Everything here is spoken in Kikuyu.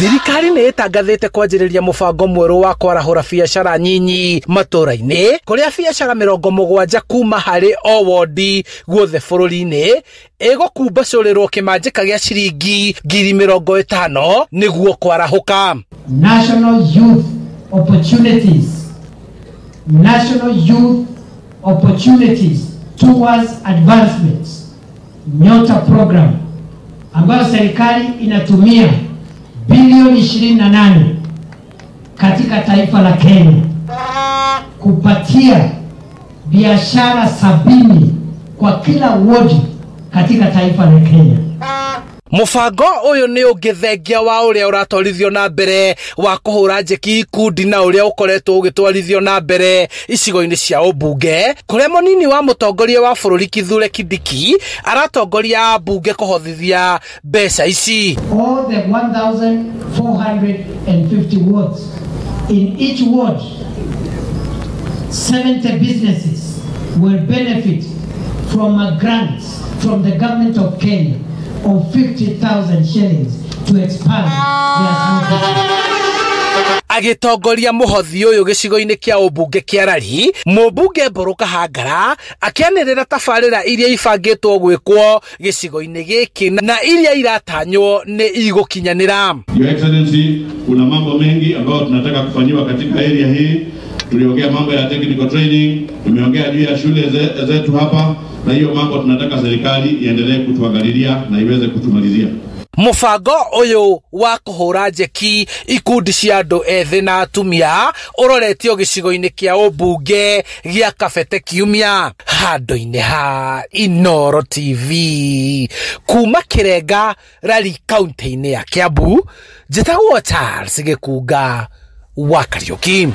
Thirikari nĩ ĩtangathĩte kwanjĩrĩria mũbango mwerũ wa kwarahũra biacara nyinyi matũra-inĩ kũrĩa biacara 70 kuma harĩ o wondi guothe bũrũri-inĩ ĩgũkumbacũrĩrwo kĩmanjĩka gĩa ciringi 50,000 nĩguo kwarahũka. National Youth Opportunities, National Youth Opportunities Towards Advancement, NYOTA program ambayo serikali inatumia bilioni 28 katika taifa la Kenya kupatia biashara 70 kwa kila ward katika taifa la Kenya. Mũbango ũyũ nĩ ũngĩthengia wa ũrĩa ũratwarithio na mbere wa kũhũra njeki ikundi na ũrĩa ũkoretwo ũgĩtwarithio na mbere icigo-inĩ cia ũmbunge kũrĩa mũnini wa mũtongoria wa bũrũri Kithure Kindiki aratongoria ambunge kũhothithia mbeca ici. All the 1450 wards, in each ward 70 businesses will benefit from a grant from the government of Kenya of 50,000 shillings to expand their small business. Agĩtongoria mũhothi ũyũ gĩcigo-inĩ kĩa ũmbunge kĩa Rari, mũmbunge Mbũrũ Kahangara akĩanĩrĩra tabarĩra iria ibangĩtwo gwĩkwo gĩcigo-inĩ gĩkĩ na iria iratanywo nĩ igũkinyanĩra. Your Excellency, kuna mambo mengi ambayo tunataka kufanyiwa katika area hii. Tuliongea mambo ya technical training, tumeongea juu ya shule zetu hapa, na hiyo mambo tunataka serikali iendelee kutuangalilia na iweze kutumalizia. Mũbango ũyũ wa kũhũra njeki ikundi cia andũ ethĩ na atumia ũroretio gĩcigo-inĩ kĩa ũmbunge gĩa Kabete Kiumia handũ-inĩ ha Inooro TV kuma Kĩrenga Rari kaunti-inĩ ya Kiambu. Njĩtagwo Charles Gĩkunga wa Kariũki.